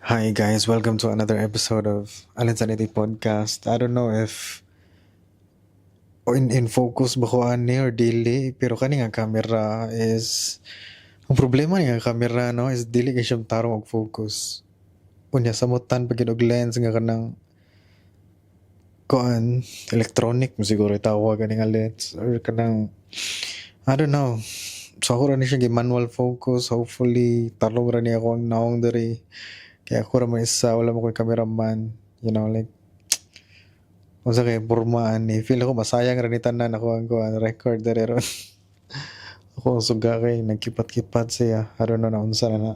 Hi guys, welcome to another episode of Alin Sanity Podcast. I don't know if in focus ba ko ani or dili, pero kani nga camera is, ang problema ni nga camera, no, is dili kay siya tarong og focus. Unya samutan pa gyud og lens nga kanang kuan, electronic mo siguro itawag ani nga lens or kanang, I don't know. So ako ra ni siya manual focus. Hopefully tarong ra ni ako ang naong diri. Kaya ako ra man isa, wala man ko'y cameraman. Like unsa kay porma ani, feel ako masayang ra ni tanan ako ang kuan record diri ron. Ako ang suga kay nagkipat-kipat siya. I don't know na unsa na na.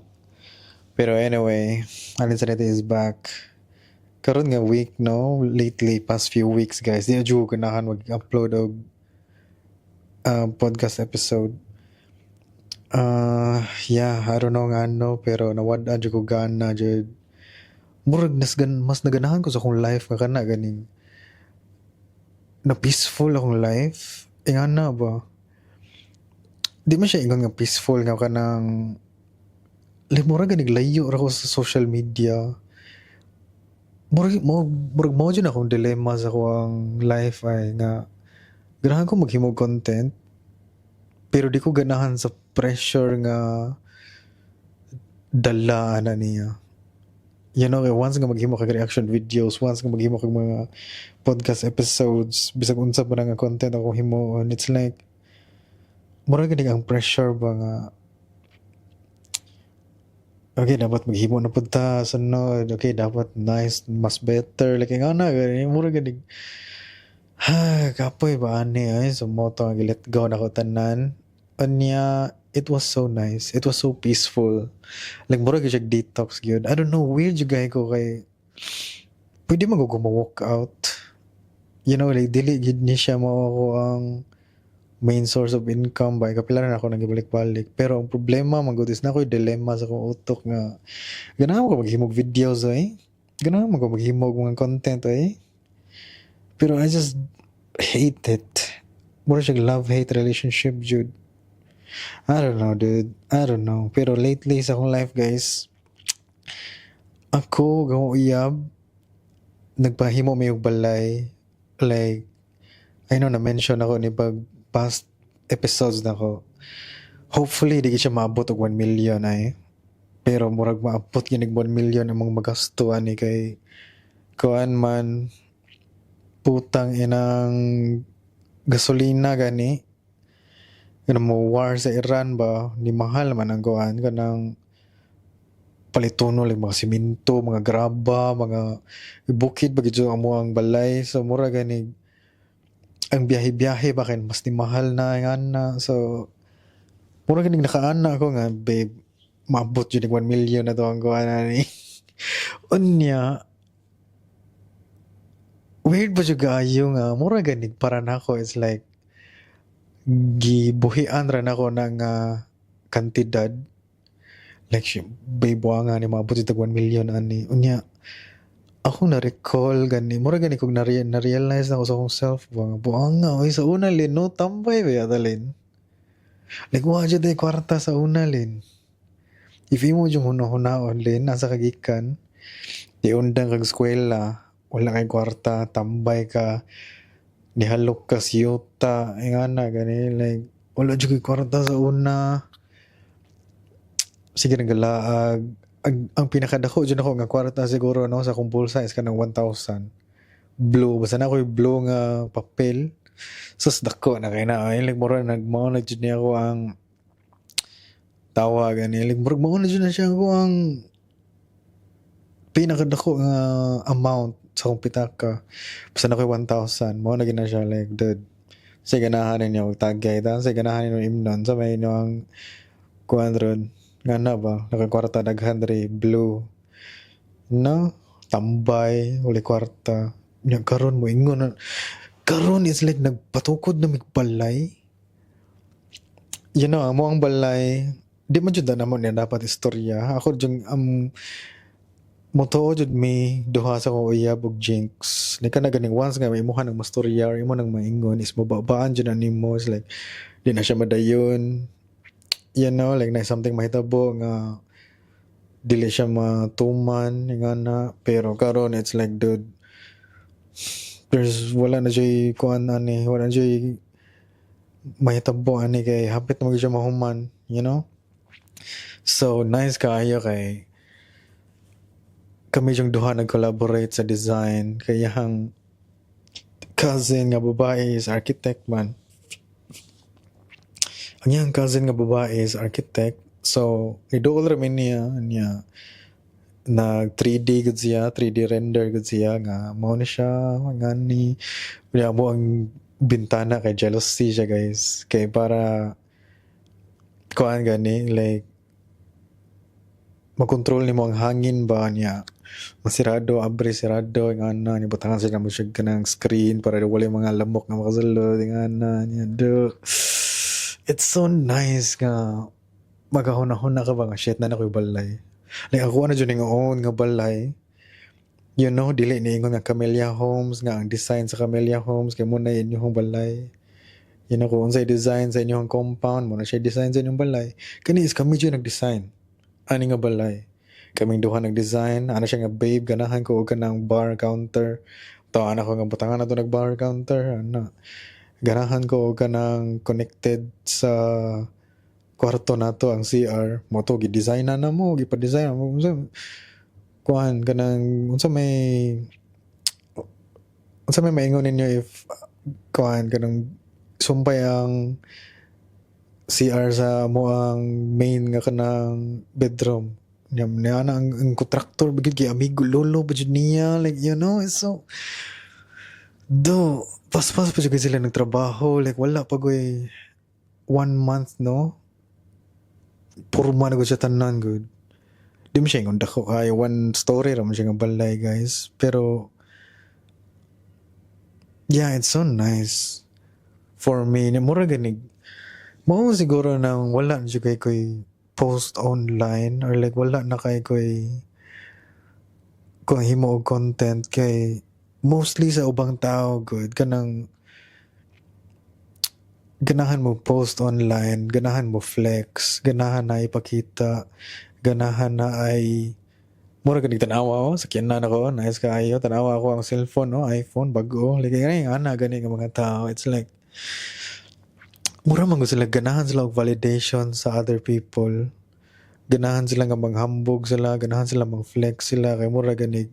Pero anyway, Alin Sanity is back. Karon nga week, no, lately, past few weeks, guys, di na jud ko ganahan mag-upload og podcast episode. Yeah, I don't know nga ano, pero nawad-an jud ko gana jud. Murag mas naganahan ko sa akong life nga kana ganing na peaceful akong life. Ingana ba? Di man siya ingon nga peaceful nga kanang, like murag ganig layo ra ko sa social media. Murag mao jud akong dilemma sa akong life ay nga ganahan ko maghimog content pero di ko ganahan sa pressure nga dala ana niya. Kay once nga maghimo kag reaction videos, once nga maghimo kag mga podcast episodes, bisag unsa pa na nga content akong himuon, it's like murag ganig ang pressure ba nga okay, dapat maghimo na pud ta sunod. Okay, dapat nice, mas better. Like, nga na, gani, murag ganig. Ha, kapoy ba ani ay. So, mao to nga let go na ko tanan. Unya, it was so nice. It was so peaceful. Like, murag siya detox gyud. I don't know, weird jud kaayo ko kay pwede man ko walk out. Like, dili gyud ni siya mao ako ang main source of income ba, kapila na ako nagibalik-balik. Pero ang problema man gud is naa ko'y dilemma sa akong utok nga ganahan ko maghimog videos ay. Ganahan man ko maghimog mga content ay. Pero I just hate it. Mura siya love-hate relationship jud. I don't know, dude. I don't know. Pero lately sa akong life, guys, ako akong uyab, nagpahimo mi og balay. Like, I know na-mention ako ni pag past episodes nako. Hopefully, di siya maabot og 1 million ay. Pero murag maabot gyud 1 million ang mga magasto ani kay kuan man, putang inang gasolina gani. Kanang mo war sa Iran ba, ni mahal man ang kuan, kanang palitono, like mga simento, mga graba, mga bukid ba gyud ang ang balay. So mura gani ang biyahe-biyahe ba kay mas ni mahal na nga. So mura gani nakaana ako nga, babe, maabot jud 1 million na to ang kuan ani. Unya weird ba jud kaayo nga mura gani para nako it's like gibuhian ra nako na nga kantidad, like babe, nga ni maabot jud 1 million ani. Unya ako na recall gani, mura gani kog na-realize na ko sa akong self ba nga buang nga oy, sa una, Lin, no, tambay ba yata, Lin? Like wa jud ay kwarta sa una, Lin. If imo jud hunahunahon, Lin, nasa kagikan di undang kag eskwela, wala kay kwarta, tambay ka, nihalok ka sa yuta, ingana gani, like wala jud koy kwarta sa una. Sige nagalaag ang pinakadako jud nako nga kwarta siguro, no, sa akong bulsa is kanang 1,000 blue, basta na ako'y blue nga papel. Sus, dako na kay na ay. Like mura nag mao na jud niya ako ang tawag ani, like murag mao na jud na siya ako ang pinakadako nga amount sa akong pitaka. Basta na ko'y 1,000, mao na gyud na siya. Like, dude, say ganahan ninyo og tagay ta, say ganahan ninyo imnon sa may inyo ang kuan ron nga na ba nakakwarta daghan diri blue, no, tambay, wala kwarta. Nya karon mo ingon na karon is like nagpatukod na mig balay. Amo ang balay, di man jud na namo niya dapat istorya. Ako jud motuo jud mi duha sa akong uyab og Jinx. Like kana ganing once nga imuha nang mastorya or imo nang maingon is mababaan jud na nimo. Is like di na siya madayon. Like na something mahitabo nga Dili siya matuman nga na, pero karon it's like, dude, there's wala na siya kuan ani, wala na siya mahitabo ani kay hapit na siya mahuman. So nice kaayo kay kami yung duha nag-collaborate sa design kay iyang cousin nga babae is architect man. Ang iyang cousin nga babae is architect. So, niduol ra mi niya niya, nag 3D gud siya, 3D render gud siya nga mao ni siya ngani. Unya mo ang bintana kay jealousy siya, guys. Kay para kuan gani, like makontrol nimo ang hangin ba niya, masirado, abre, sirado nga na ni, butangan sila mo siya kanang screen para wala mga lamok nga makasulod nga na niya. Do it's so nice nga magahuna-huna ka ba nga, "Shit, naa na ko'y balay." Like ako na jud ning own nga balay. Dili ni ingon nga Camellia Homes, nga ang design sa Camellia Homes kay mao na inyong balay. Kung unsay design sa inyong compound, mao na siya design sa inyong balay. Kani is kami jud nag-design ani nga balay. Kaming duha nag-design. Ana siya nga, "Babe, ganahan ko og kanang bar counter." To ana ko nga, "Butangan nato nag bar counter." Ana, "Ganahan ko og kanang connected sa kwarto nato ang CR." Mao to gi-design na namo, gipa-design mo unsa kuan kanang unsa may maingon ninyo if kuan kanang sumpay ang CR sa amo ang main nga kanang bedroom niya niya na ang contractor bigid kay amigo lolo pa jud niya. Like, it's so do paspas pa jud sila nagtrabaho. Like wala pa goy one month, no, porma na gud siya tanan gud. Di mo siya ingon dako kaayo, one story ra man siya nga balay, guys, pero yeah, it's so nice for me. Mura ganig mao siguro nang wala na jud kay ko'y post online or like wala na kay ko'y kung himo og content kay mostly sa ubang tao gud kanang ganahan mo post online, ganahan mo flex, ganahan na ipakita, ganahan na ay mura ganig, "Tan-awa oh, sakyanan ako, nice kaayo, tan-awa ako ang cellphone, oh, iPhone bag-o." Like gani ana gani nga mga tao. It's like mura man gud sila, ganahan sila og validation sa other people. Ganahan sila nga manghambog sila, ganahan sila mang-flex sila kay mura ganig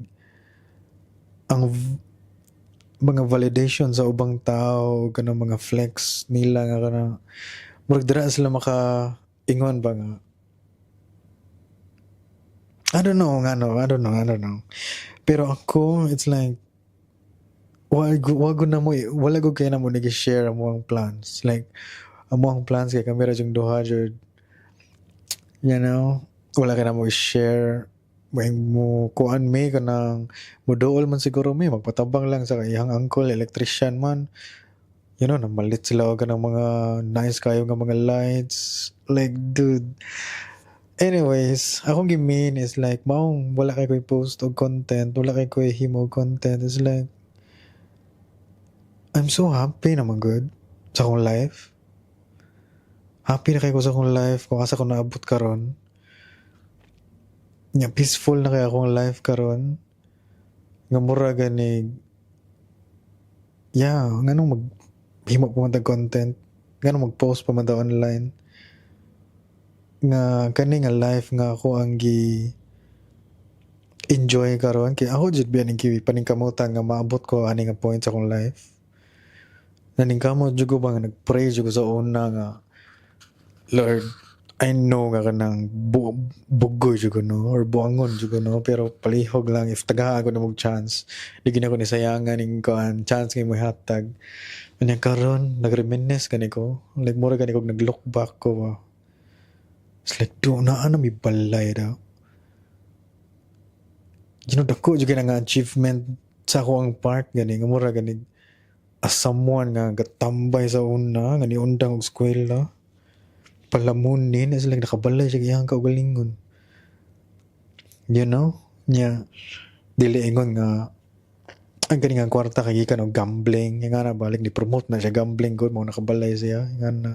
ang mga validation sa ubang tao, kanang mga flex nila nga kanang murag dira sila maka ingon ba nga, I don't know ngano, I don't know, I don't know. Pero ako, it's like wa gud na mo, wala gud kay namo nag-share among plans. Like among plans kay kami ra jung duha jud. Wala kay namo i-share. May mo kuan mi kanang moduol man siguro mi, magpatabang lang sa iyang uncle, electrician man. Namalit sila og kanang mga nice kayo nga mga lights. Like, dude. Anyways, akong gi-mean is like maong wala kay ko'y post og content, wala kay ko'y himo og content. It's like I'm so happy naman gud sa akong life. Happy na kay ko sa akong life kung asa ko naabot karon. Nya peaceful na kay akong life karon. Nga mura ganig, yeah, nganong mag himo pa man tag content, nganong mag-post pa man ta online. Nga kani nga life nga ako ang gi enjoy karon kay ako jud biya ning paningkamutan nga maabot ko ani nga point sa akong life. Naningkamot jud ko ba nga nag-pray jud ko sa una nga, "Lord, I know nga kanang bugoy jud ko, no, or buangon jud ko, no, pero palihog lang if tagahaan ko nimog chance, di gyud nako ni sayangan ning kuan chance nga imong ihatag." Unya karon nag-reminisce gani ko, like mura gani kog nag-look back ko ba. It's like, do naa na mi balay daw. Dako jud kay na nga achievement sa akoang part gani nga mura gani as someone nga gatambay sa una nga niundang og eskwela, palamunin, is like nakabalay siya iyang kaugalingon. Nya dili ingon nga ang kani nga kwarta kay gikan og gambling nga na balik ni promote na siya gambling gud, mao nakabalay siya nga na.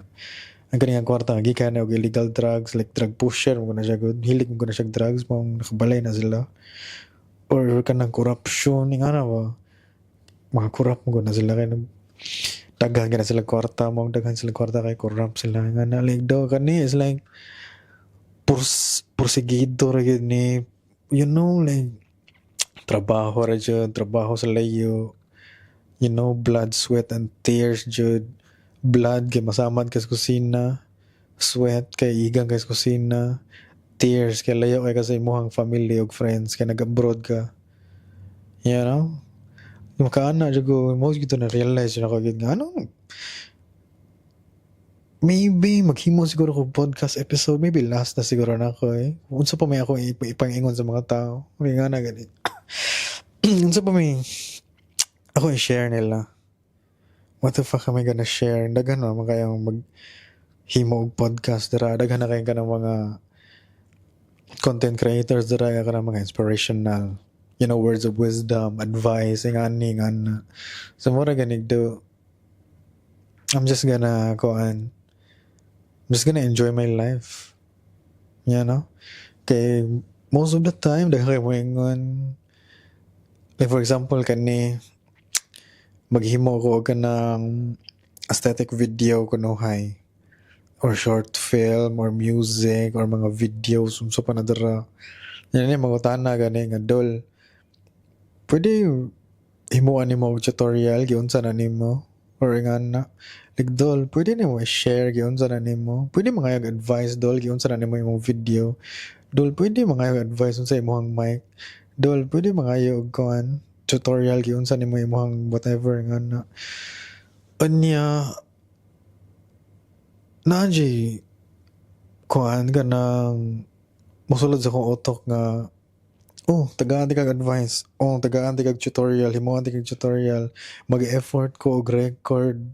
Ang kaning kwarta nga gikan og illegal drugs, like drug pusher mo na siya gud, hilig mo na siya drugs, maong nakabalay na sila, or kanang corruption nga na ba, mga corrupt mo na sila kay daghan na sila kwarta, maong daghan sila kwarta kay corrupt sila nga na. Like, do kani is like pursigido ra gyud ni, like trabaho ra jud, trabaho sa layo, blood, sweat and tears jud. Blood kay masamad ka sa kusina, sweat kay igang ka sa kusina, tears kay layo kay ka sa imong family ug friends kay nag-abroad ka. Makaana jud ko mo gito na realize na ko gyud nga ano, maybe maghimo siguro ko podcast episode, maybe last na siguro na ako eh. Unsa pa may ako ipangingon sa mga tao? May nga na gani. Unsa pa may ako i-share nila? What the fuck am I gonna share? Daghan naman kayong mag himo og podcast dira. Daghan na kayo kanang mga content creators dira nga kanang mga inspirational, words of wisdom, advice, ingani ngana. So mura ganig do, I'm just gonna kuan, I'm just gonna enjoy my life. You know? Kay most of the time, daghan kayo moingon. Like for example, kani maghimo ko og kanang aesthetic video kunuhay or short film or music or mga videos, unsa pa na dira. Yan ni mangutana gani nga, "Dol, pwede himuan nimo og tutorial giunsa na nimo?" or ingana. Like, "Dol, pwede nimo i-share giunsa na nimo? Pwede mangayog advice, dol, giunsa na nimo imong video? Dol, pwede mangayog advice unsa imong mic? Dol, pwede mangayo og kuan, tutorial giunsa nimo imong whatever?" nga na. Unya naa jay kuan, kanang mosulod sa akong utok nga, "Oh, tagaan kag advice, oh, tagaan kag tutorial, himuan kag tutorial, mag-effort ko og record,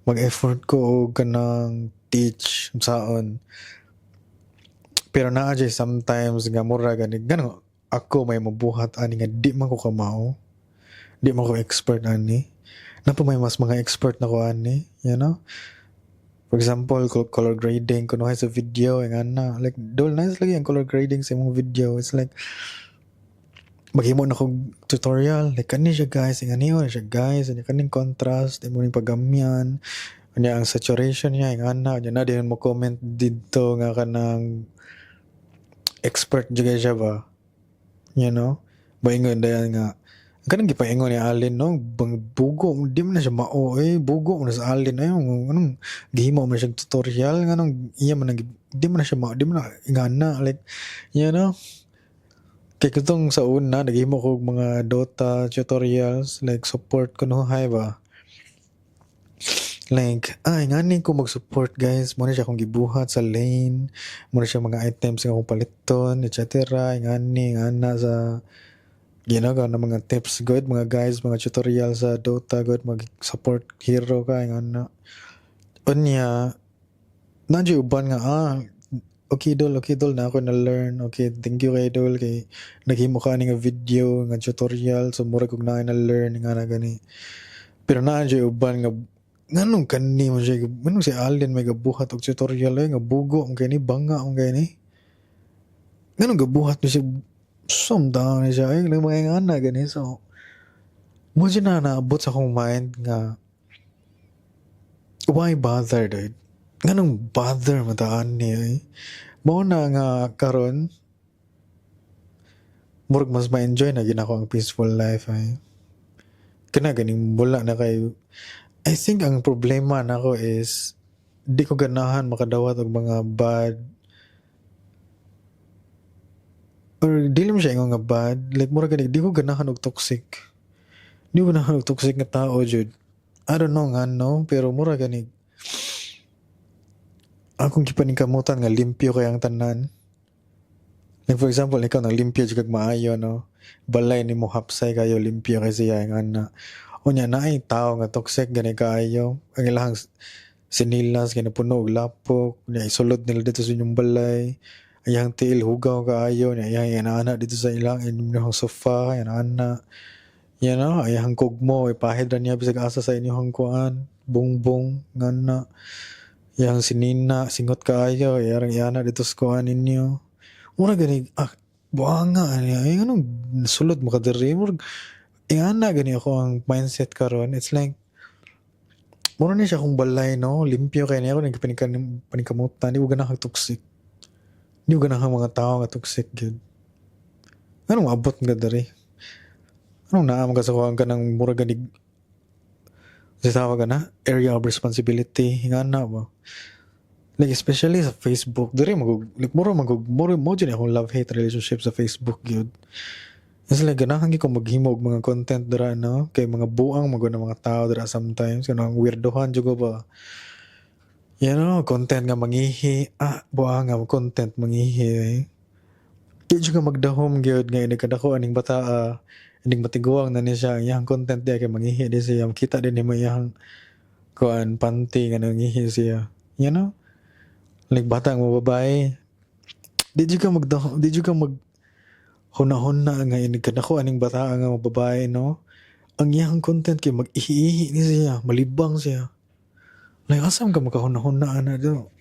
mag-effort ko og kanang teach unsaon." Pero naa jay sometimes nga mura gani ngano ako may mabuhat ani nga di man ko kamao, di man ko expert ani. Naa pa may mas mga expert na ko ani. For example, color grading kunuhay sa video ingana. Like, "Dol, nice lagi ang color grading sa imong video." It's like maghimo na kog tutorial, like, "Kani siya guys, ingani na siya guys, unya kaning contrast imo ning pagamyan, unya ang saturation niya ingana." Unya na diyon mo comment didto nga kanang expert jud kay siya ba. Moingon dayon nga, "Kanang gipaingon ni Allen no, bang bugo, di man na siya mao eh, bugo man na sa Allen ay, anong gihimo man siya tutorial, nganong iya man ang di man na siya mao, di man na ingana." Like, kay katong sa una naghimo ko og mga Dota tutorials, like support kunuhay ba. Like, "Ay, ngani ko mag-support guys, mo na siya akong gibuhat sa lane, mo na siya mga items nga akong paliton, etc. Ngani, ngana sa ginagawa na mga tips good, mga guys, mga tutorial sa Dota good, mag-support hero ka, ngana." Unya, naa uban nga, "Ah, okay dol, na ako na learn, okay, thank you kay dol, kay naghimo ka ani nga video, nga tutorial, so murag kog naa na learn," nga na gani. Pero naa uban nga, "Nganong kani man siya, nganong si Allen may gabuhat og tutorial ay, nga bugo ang kini, banga ang kini. Nganong gabuhat ni siya, sumda ni siya ay," mga ingana gani. So mo siya na naabot sa akong mind nga, why bother, dude? Nganong bother man ta ani ay? Mao na nga karon murag mas ma-enjoy na gyud nako ang peaceful life ay. Kana ganing mula na kay I think ang problema nako is di ko ganahan makadawat og mga bad or dili man siya ingon nga bad, like mura gani di ko ganahan og toxic. Di ko ganahan og toxic nga tao jud. I don't know ngano, pero mura gani akong gipaningkamutan nga limpyo kay ang tanan. Like for example, ikaw naglimpyo jud kag maayo no. Balay nimo hapsay kayo, limpyo kay siya ingana. Unya naay tao nga toxic gani kaayo. Ang ilahang sinilas kay napuno og lapok, unya isulod nila dito sa inyong balay. Iyang tiil hugaw kaayo, nya iyang inaana dito sa ilang inyong sofa, inaana. Iyang kugmo ipahid ra niya bisag asa sa inyong kuan, bungbong ngana. Yang sinina singot kaayo yarang iyana dito sa kuan ninyo. Mura gani ah buanga ani ay nganong sulod mo ka diri, murag ingana gani ako ang mindset karon. It's like mura ni siya akong balay, no, limpyo kay niya ako nagpanikan panikamutan. Di ko ganahan toxic, di ko ganahan mga tao nga toxic gyud. Nganong maabot ka diri? Anong naa man ka sa kuan ka ng mura ganig sa tawag na area of responsibility nga na ba? Like especially sa Facebook diri magug, like mura magug mura mo jud akong love hate relationship sa Facebook gyud. It's like ganahan gyud ko maghimo og mga content dira, no, kay mga buang magud ang mga tao dira sometimes, kanang weirdohan jud ko ba. Content nga mangihi, ah, buang nga content mangihi eh. Di jud ka magdahom gyud nga inig kadako aning bata, ah, inig matiguang na ni siya, iyang content diya kay mangihi di siya, makita din nimo iyang kuan panty nga nangihi siya. Like bata nga babae. Di jud ka magdahom, di jud ka mag huna-huna nga inig kadako aning bata nga babae, no. Ang iyang content kay mag-ihi-ihi ni siya, malibang siya. Like asa man ka makahuna-huna ana do?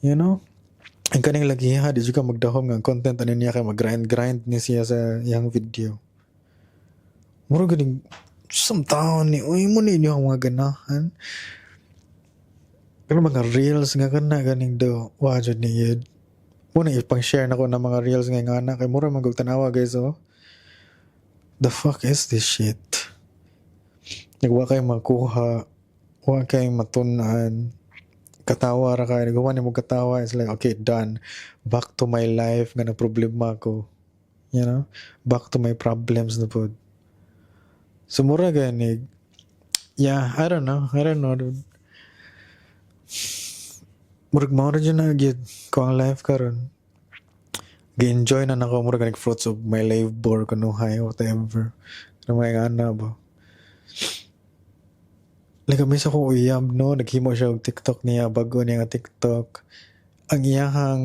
Ang kaning lagiha, di jud ka magdahom nga ang content ani niya kay mag-grind-grind ni siya sa iyang video. Mura ganing some taon ni uy mo ni inyo ang mga ganahan. Pero mga reels nga kana ganing do, wa jud ni yun. Mo na ipang-share nako na mga reels nga ngana kay mura man gud tanawa, guys, oh. The fuck is this shit? Like wa kay makuha, wa kay matun-an. Katawa ra kay nagawa nimo katawa, it's like, "Okay, done. Back to my life nga na problema ko." Back to my problems na pod. So mura gani, yeah, I don't know. I don't know, dude. Murag mao ra jud na gyud ko ang life karon. Gi-enjoy na nako, murag ganing fruits of my labor kunuhay, whatever. Kanang mga ana ba. Like kami sa akong uyab, no, naghimo siya og TikTok niya, bago niya nga TikTok. Ang iyahang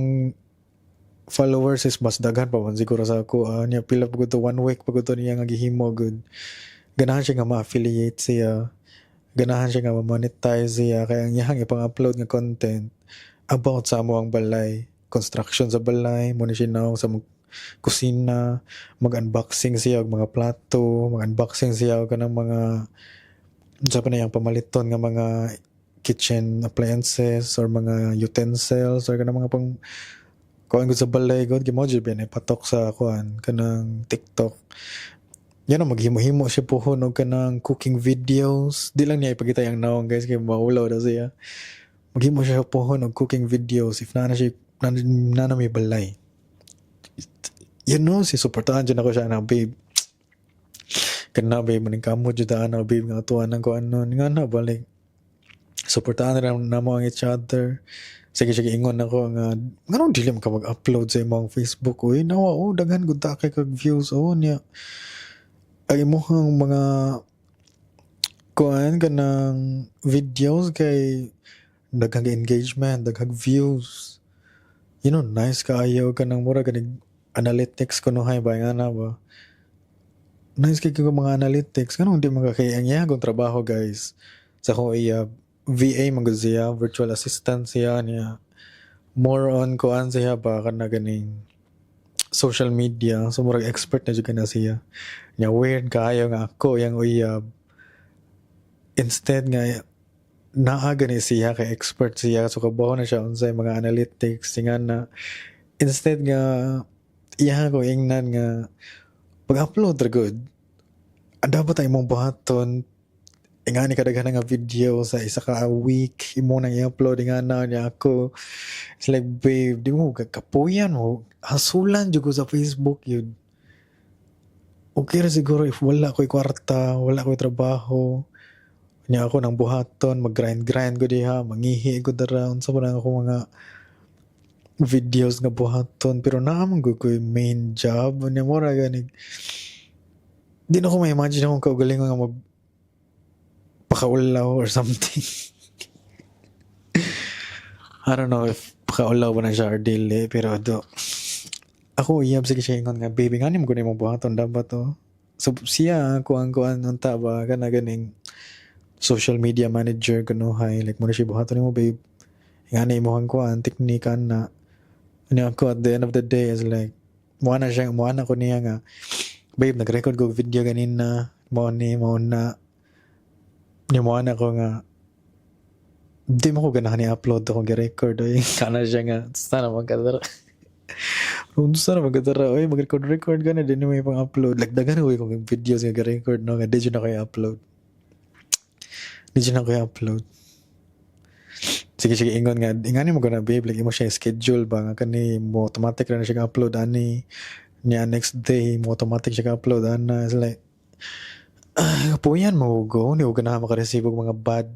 followers is mas daghan pa man siguro sa ako. Ah, niya pila pa gud to, one week pa gud to niya nga gihimo gud. Ganahan siya nga ma-affiliate siya. Ganahan siya nga ma-monetize siya kaya ang iyahang ipang-upload nga content about sa among balay, construction sa balay, mo ni siya naong sa kusina, mag-unboxing siya og mga plato, mag-unboxing siya og kanang mga unsa pa na iyang pamaliton nga mga kitchen appliances or mga utensils or kanang mga pang kuan gud sa balay gud kay mao jud ba patok sa kuan kanang TikTok. Yan ang maghimo-himo siya puhon og kanang cooking videos. Di lang niya ipakita yang naong, guys, kay maulaw daw siya. Maghimo siya puhon og cooking videos if naa na siya na may balay. Si suportahan jud ako siya na, "Babe. Kana babe, maning kamot jud ana, babe, nga atuan ng kuan nun." Nga na balik. Suportahan na namo ang each other. Sige sige, ingon ako nga nganong dili man ka mag-upload sa imong Facebook, uy, nawa oh, daghan gud ta kay kag views oh. Niya ang imong mga kuan kanang videos kay daghang engagement, daghang views. Nice kaayo kanang mura ganig analytics kunuhay ba nga na ba. Nice kay kag mga analytics, nganong di man ka? Kay ang iyang trabaho, guys, sa akong iya VA man gud siya, virtual assistant siya niya. More on kuan siya ba kana ganing social media. So murag expert na jud na siya. Nya weird kaayo nga ako yang uyab. Instead nga naa gani siya kay expert siya, so kabaw na siya unsay mga analytics nga na, instead nga iya ko ingnan nga pag-upload ra gud, dapat ay imong buhaton ingani kadaghan nga video sa isa ka week imo nang i-upload nga na. Niya ako, it's like, "Babe, di mo kapuyan mo, hasulan jud ko sa Facebook yun." Okay ra siguro if wala ko'y kwarta, wala ko'y trabaho. Nya ako nang buhaton, mag-grind grind ko diha, mangihi ko dara, unsa man ang ako mga videos nga buhaton, pero naa man gud ko'y main job. Nya mura ganig di na ko ma-imagine akong kaugalingon nga mag pakaulaw or something. I don't know if pakaulaw ba na siya or dili, pero do ako iyab sige siya ingon nga, "Baby, ngani mo gud imong buhaton dapat to." So siya kuan kuan unta ba kana ganing social media manager kunuhay, like mo na siya buhaton nimo, babe. Nga na imuhang kuan technique na. Ano ako, at the end of the day is like mo na ko niya nga, "Babe, nag-record ko video ganina, mo ni mo na." Niya mo na ko nga, "Di mo ko ganahan i-upload akong gi-record oy." Kana siya nga, "Sana magkadara. Unsa na magkadara oy, mag-record record ka na, di mo ipang upload." Like daghan ko kong videos nga gi-record, no, nga di jud na ko i-upload. Di jud na ko i-upload. Sige sige ingon nga ingani mo gana, babe, like imo siya schedule ba nga kani mo automatic ra na siya upload ani niya, next day mo automatic siya upload ana. It's like, ah, puyan mo go ni og ganahan maka-receive og mga bad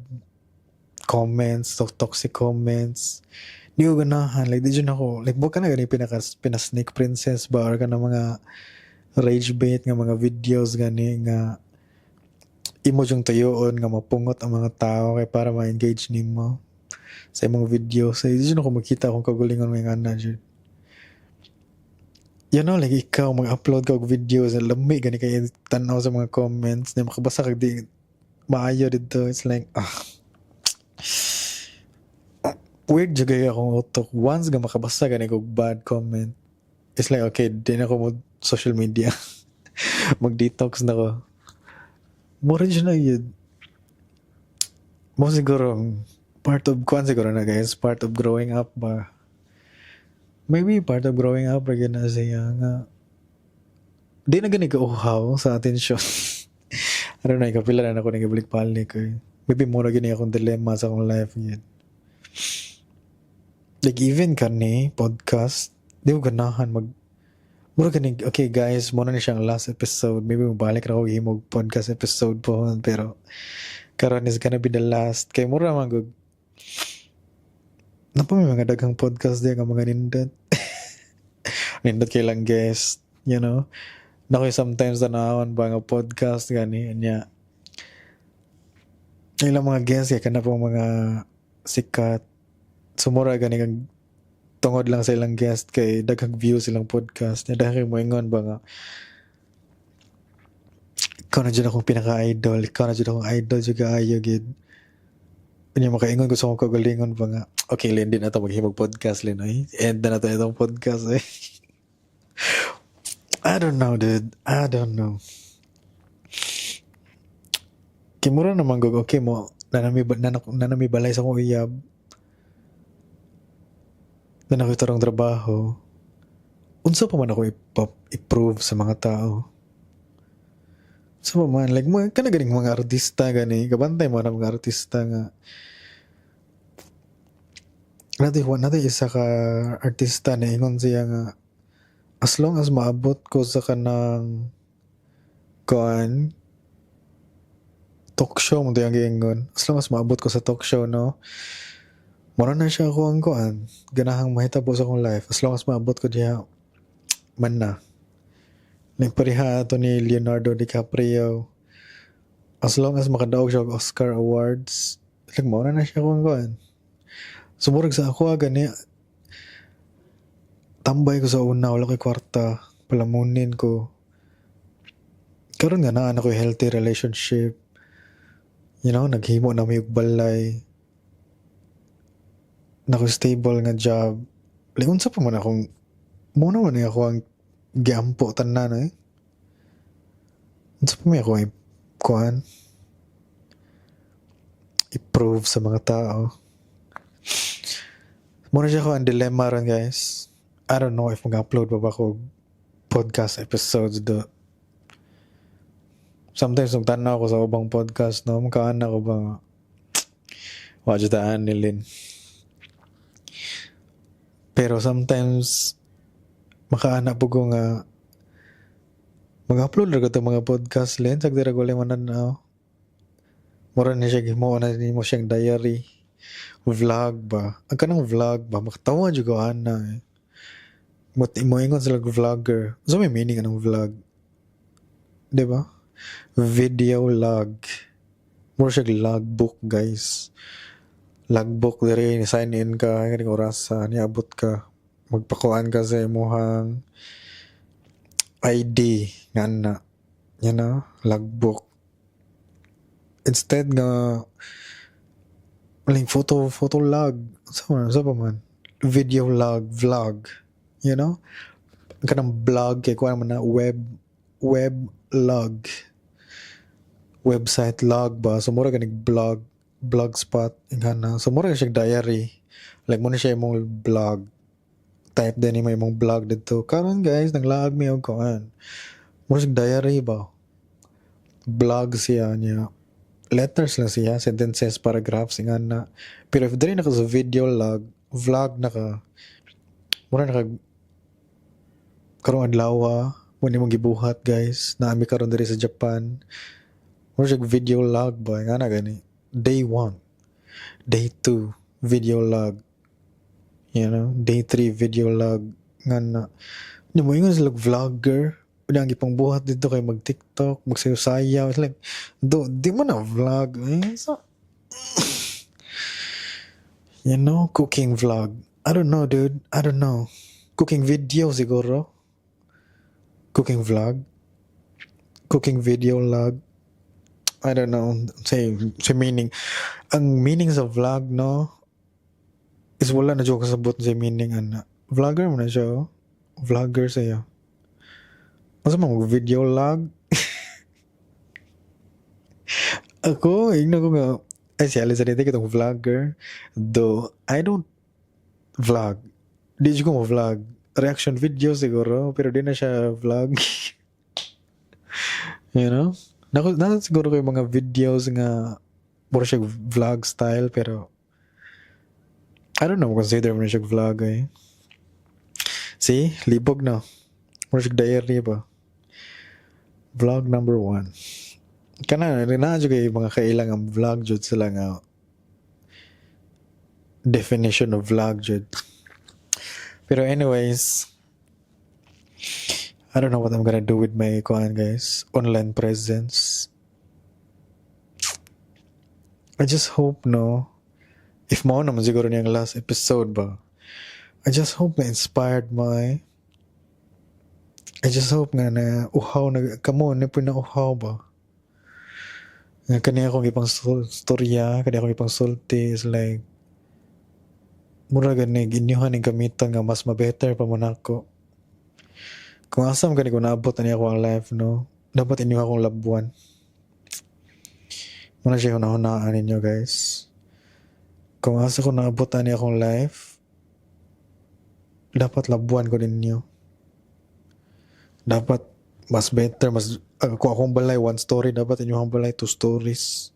comments, toxic comments. Di ko ganahan, like di jud ako like buka na gani pinaka pina snake princess ba or kana mga rage bait nga mga videos gani nga imo jung tuyoon nga mapungot ang mga tao kay para ma-engage nimo sa imong video. So di jud ako makita akong kaugalingon may ngana jud. Like ikaw mag-upload ka og videos, lami gani kay tan-aw sa mga comments, ni makabasa kag di maayo dito. It's like, ah, weird jud kayo akong utok. Once nga makabasa gani og bad comment, it's like, okay, di na ako mo social media. Mag-detox na ko. Mura jud na yun. Mo siguro, part of kuan siguro na, guys, part of growing up ba? Maybe part of growing up ra na siya nga di na gani kauhaw sa atensyon. I don't know, kapila na ako nagabalik-balik eh. Maybe mura gani akong dilemma sa akong life yun. Like even kani podcast, di ko ganahan mag mura gani. Okay guys, mo na ni siyang last episode. Maybe mabalik ra ko himog podcast episode po, pero karon is gonna be the last kay mura man gud na pa may mga daghang podcast diya nga mga nindot. Nindot kay lang guest. Nakoy sometimes tanawon ba nga podcast gani nya. Ilang mga guest kay kana pong mga sikat. Sumura gani kang tungod lang sa ilang guest kay daghang views ilang podcast. Nya dahil moingon ba nga, "Ikaw na jud akong pinaka-idol, ikaw na jud akong idol jud kaayo gid." Unya makaingon ko sa akong kaugalingon ba nga, "Okay Lin, di na to maghimog podcast, Lin, ay. End na to itong podcast eh." I don't know, dude. I don't know. Kay mura naman gog okay mo nanami balay sa akong uyab. Na ako'y tarong trabaho. Unsa pa man ako i-prove sa mga tao? Unsa pa man, like mga kana ganing mga artista gani, kabantay mo na mga artista nga natin isa ka artista na ingon siya nga as long as maabot ko sa kanang kuan, talk show mo ang giingon, as long as maabot ko sa talk show, no, mura na siya ako ang kuan ganahang mahitabo sa akong life, as long as maabot ko diha man na. Nagpareha ato ni Leonardo DiCaprio, as long as makadaog siya og Oscar Awards, like mao na siya akong kuan. So murag sa ako ah, gani tambay ko sa una, wala ko'y kwarta, palamunin ko. Karon nga naa na ko'y healthy relationship, naghimo na mi og balay, na ko'y stable nga job, like unsa pa man akong mo na man ni ako ang giampo tanan eh. Unsa pa may ako kuan i-prove sa mga tao? Muna siya ko ang dilemma ron, guys. I don't know if mag-upload pa ba ako podcast episodes do. Sometimes nagtanaw ako sa ubang podcast, no, makaan ako ba nga wa jud taan ni Lin. Pero sometimes makaana po ko nga mag-upload ra ko mga podcast, Lin, sa dira ko mananaw. Mura ni siya gihimo na nimo siyang diary. Vlog ba? Ang kanang vlog ba makatawa jud ko ana eh. Mo moingon sila og vlogger. So may meaning anong vlog? 'Di ba? Video log. Mura siya logbook, guys. Logbook diri ni sign in ka ganing orasa niabot ka, magpakuan ka sa imong ID nga na logbook instead nga Like photo log. Sa pa man? Video log, vlog. You know? Kanang blog kay kuan man na web log. Website log ba? So mura ganig blog, blogspot ingana. So mura siya diary. Like mo na siya imong blog. Type din nimo imong blog dito. Karon guys, naglaag mi og kuan. Mura siya diary ba? Blog siya niya. Letters lang siya, sentences, paragraphs, ingana. Pero if diri na ka sa video log, vlog na ka, mura na ka, karong adlaw, mo ni mong gibuhat guys, naami karon diri sa Japan. Mura siya video log ba, ingana gani. Day 1, day 2, video log. Day 3, video log. Ngana. Di mo ingon sila vlogger. Unya ang gipangbuhat dito kay mag TikTok, magsayaw-sayaw. It's like, do, di mo na vlog. Eh, so, cooking vlog. I don't know, dude. I don't know. Cooking video siguro. Cooking vlog. Cooking video log. I don't know. Say meaning. Ang meaning sa vlog, no? Is wala na jud kasabot sa meaning ana. Vlogger mo na siya, oh. Vlogger siya. Masa man mag video log? Ako, ingnan ko nga, ay si Alice dito kitong vlogger. Though, I don't vlog. Di ko mo vlog. Reaction video siguro, pero di na siya vlog. You know? Nako, na siguro ko yung mga videos nga mura siya vlog style, pero I don't know, consider mo na siya vlog eh. See? Libog na. Mura siya diary ba? Vlog number 1. Kana, na jud kay mga kailang ang vlog jud sila nga definition of vlog jud. Pero anyways, I don't know what I'm gonna do with my kuan guys, online presence. I just hope, no, if mao naman siguro niyang last episode ba, I just hope na inspired my I just hope nga na uhaw na kamo na po na uhaw ba. Nga kani akong ipang storya, kani akong ipang sulti is like mura gani inyuhan ning gamiton nga mas ma-better pa mo nako. Kung asa man gani ko naabot ani ako ang life, no, dapat inyo akong labuan. Muna siya hunahunaan ninyo guys. Kung asa ko naabot ani akong life, dapat labuan ko ninyo. Dapat mas better, mas kung akong balay one story, dapat inyo ang balay two stories.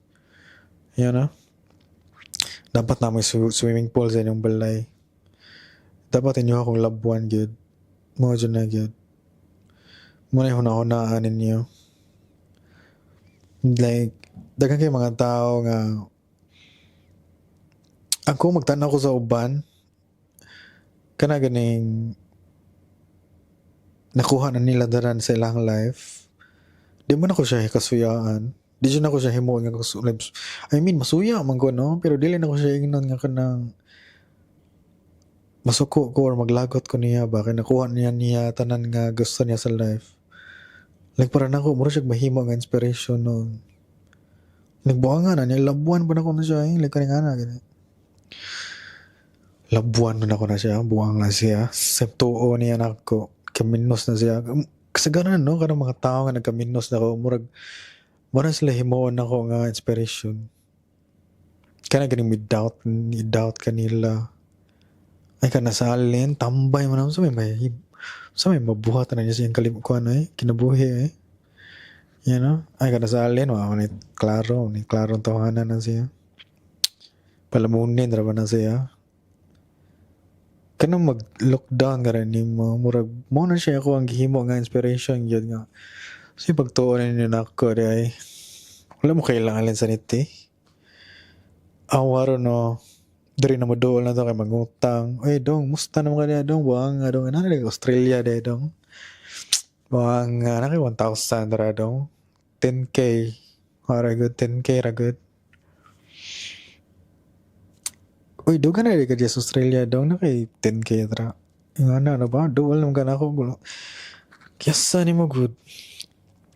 Yan na. Dapat na may swimming pool sa inyong balay. Dapat inyo akong labuan gyud. Mao jud na gyud. Muna yung hunahunaan ninyo. Like, daghan kay mga tao nga ako magtan-aw ko sa uban kana ganing nakuha na nila daran sa ilang life. Di man ako siya kasuyaan. Di jud nako siya himuon nga I mean, masuya man ko, no? Pero dili na ko siya ingnon nga kanang masuko ko or maglagot ko niya ba kay nakuha niya niya tanan nga gusto niya sa life. Like para nako mura siya mahimo nga inspiration no. Nagbuangan na niya, labuan pa nako na siya eh. Like kaning ana gani. Labuan na nako na siya, buang na siya. Sa tuo niya nako, kaminos na siya. Kasagaran no, kanang mga tao nga nagkaminos na ko, murag mura sila himuon nako nga inspiration. Kana ganing may doubt, ni doubt kanila. Ay kana sa alin, tambay man sa may mabuhat na niya siyang kuan eh, kinabuhi eh. You know? Ay kana sa alin, wa ni klaro, ni klaro ang tawanan na siya. Palamunin ra ba na siya. Kanang mag-lockdown ka rin nimo, murag mo na siya ako ang gihimo nga inspiration gyud nga. Kasi pagtuo na ninyo nako di ay wala mo kailangan alin sa niti. Awa ron no, diri na mo dool na to kay mangutang. Oy dong, musta naman ka diha dong, buang nga dong, ana na Australia di dong. Buang nga na kay 1,000 ra dong. 10K. Ara good, 10K ra good. Uy, dugan na ka sa Australia dong, na kay 10K ra. Nga na, ano ba? Dual naman ka na ako. Gulo. Kiyasa ni mo good.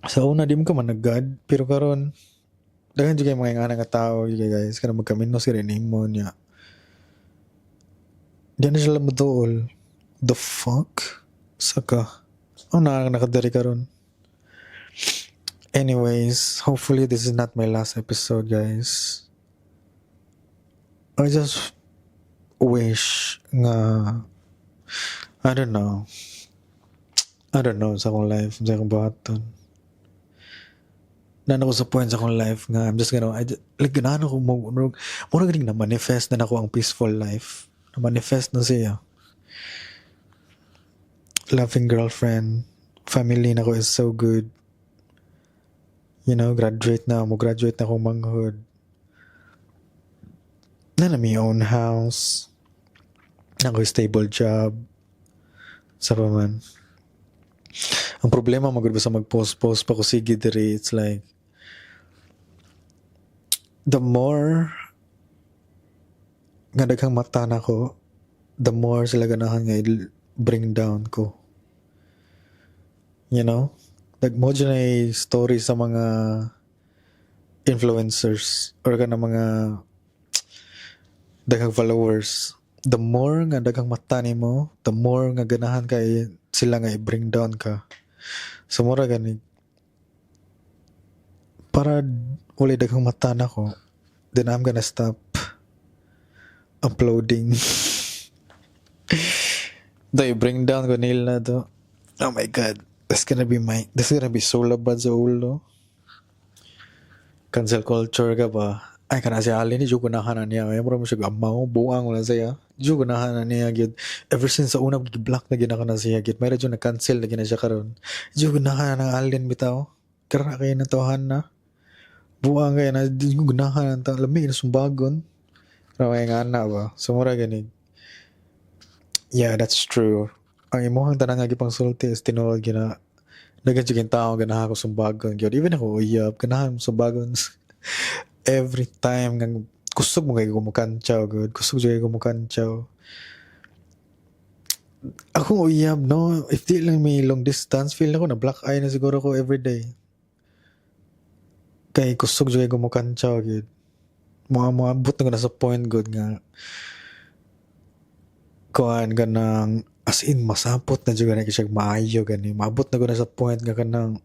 Sa una, di mo ka managad. Pero karon Daghan jud kay mga ingana nga tao jud, guys, kanang magkaminos ka rin nimo niya. Di na sila moduol. The fuck? Saka. Oh, na nakadiri karon. Anyways, hopefully this is not my last episode, guys. I just wish nga, I don't know. I don't know sa akong life, sa akong buhaton. Naa na ko sa point sa akong life nga I'm just gonna, I just, like, ganahan ako mo, murag ganing na manifest na nako ang peaceful life. Na manifest na siya. Loving girlfriend, family nako is so good. Graduate na, mo graduate na akong manghod. Naa na mi own house. Naa koy stable job. Sa pa man. Ang problema man gud sa mag-post-post pa ko sige diri, it's like the more nga daghang mata nako, the more sila ganahan nga i-bring down ko. You know? Like mao jud na story sa mga influencers or kana mga daghang followers. The more nga daghang mata nimo, the more nga ganahan kay sila nga i-bring down ka. So mura gani para walay daghang mata nako, then I'm gonna stop uploading. They bring down ko nila to. Oh my God. This is gonna be so labad sa ulo. Cancel culture ka ba? Ay, kana si Ali ni, jud ganahan na niya. Ay, mura mo siya amaw, buang wala siya. Jud ganahan na niya gyud. Ever since sa una gi-block na gyud na siya gyud. May jud na cancel na gyud na siya karon. Jud ganahan na ng Allen bitaw. Kara kay na tawhan na. Buang kay na di ko ganahan ang lami na sumbagon. Pero may nga na ba? So mura gani. Yeah, that's true. Ang imuhang tanan nga gipang sulti is tinuod gina. Daghan jud tao ganahan ko sumbagon gyud. Even ako uyab, ganahan sumbagon every time nga kusog mo kay ko mukantsaw gud. Kusog jud kay ko mukantsaw. Akong uyab, no, if di lang may long distance, feel nako na black eye na siguro ko every day. Kay kusog jud kay ko mukantsaw gyud. Mga moabot na ko na sa point gud nga kuan kanang as in masapot na jud gani siya maayo gani. Maabot na ko na sa point nga kanang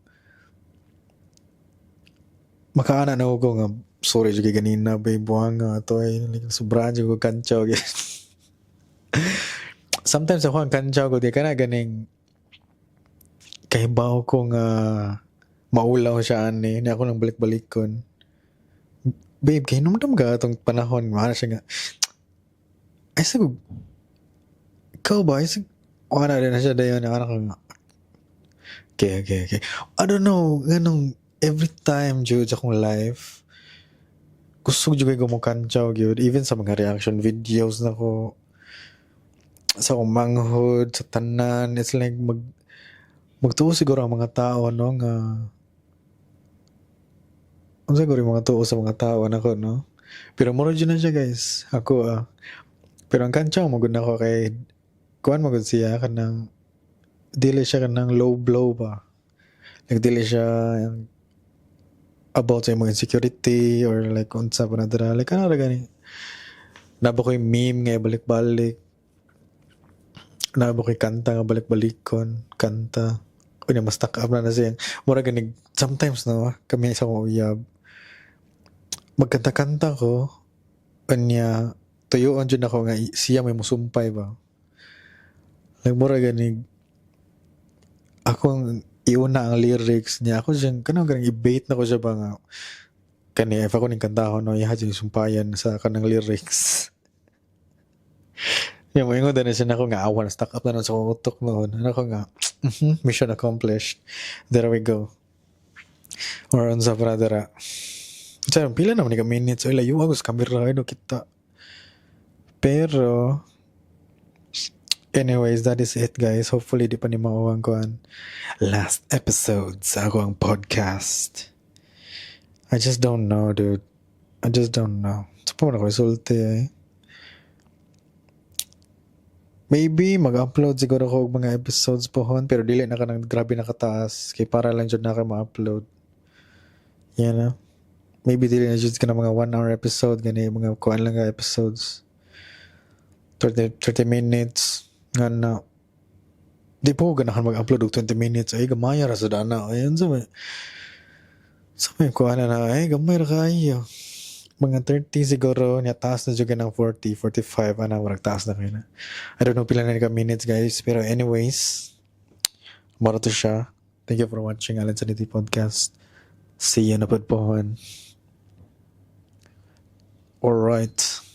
makaana na ko nga sorry jud kay ganina, babe, buang nga to ay like, sobrahan jud ko kantsaw gyud. Sometimes ako ang kantsaw ko di kana ganing kahibaw ko nga maulaw siya ani ni ako nang balik-balikon. Babe, kay hinumdum ka atong panahon, mahal siya nga ay sa ikaw ba ay sa wala din na siya dayon ana ko nga okay. I don't know nganong every time jud sa akong life kusog jud kay gumukantsaw gyud, even sa mga reaction videos nako, sa akong manghod, sa tanan. It's like magtuo siguro ang mga tao, no, nga unsa siguro yung mga tuo sa mga tao nako, no, pero mura jud na siya, guys, ako ah. Pero ang kantsaw mo gud nako kay kuan mo gud siya kanang dili siya kanang low blow ba, like dili siya about sa imong insecurity or like unsa pa na dira, like kana ra gani. Naa ba ko'y meme nga balik-balik, naa ba ko'y kanta nga balik-balikon kanta unya mas stuck up na siya. Mura gani sometimes, no, kami sa akong uyab magkanta-kanta ko unya tuyoon jud ako nga siya may musumpay ba. Like mura gani akong iuna ang lyrics niya, ako siyang kanang ganing i-bait na ko siya ba nga kani if ako ning kantahon, no, iha jud sumpayan sa kanang lyrics. Ya moingon na siya nako nga awan stuck up na nun sa akong utok noon. Ano ko nga, mission accomplished. There we go. Or unsa pa dira. Sa pila naman ni ka minutes, ay layo ako sa camera ay no kita. Pero anyways, that is it, guys. Hopefully di pa ni mao ang kuan last episode sa ako ang podcast. I just don't know, dude. I just don't know. Sa pa man ako isulti eh. Maybe mag-upload siguro ko og mga episodes pohon, pero dili na ka nang grabe nakataas kay para lang jud na ka ma-upload. You know? Maybe dili na jud kana mga 1 hour episode gani, mga kuan lang nga episodes, 30, 30 minutes nga na. Di po ganahan mag-upload og 20 minutes ay, gamay ra sa dana. Ayun sa may kuan na ay, gamay ra kaayo. Mga 30 siguro niya, taas na jud ng 40, 45 ana, murag taas na kayo na. I don't know pila na ka minutes, guys, pero anyways, mao to siya. Thank you for watching Alan Sanity Podcast. See you na pud pohon. Alright.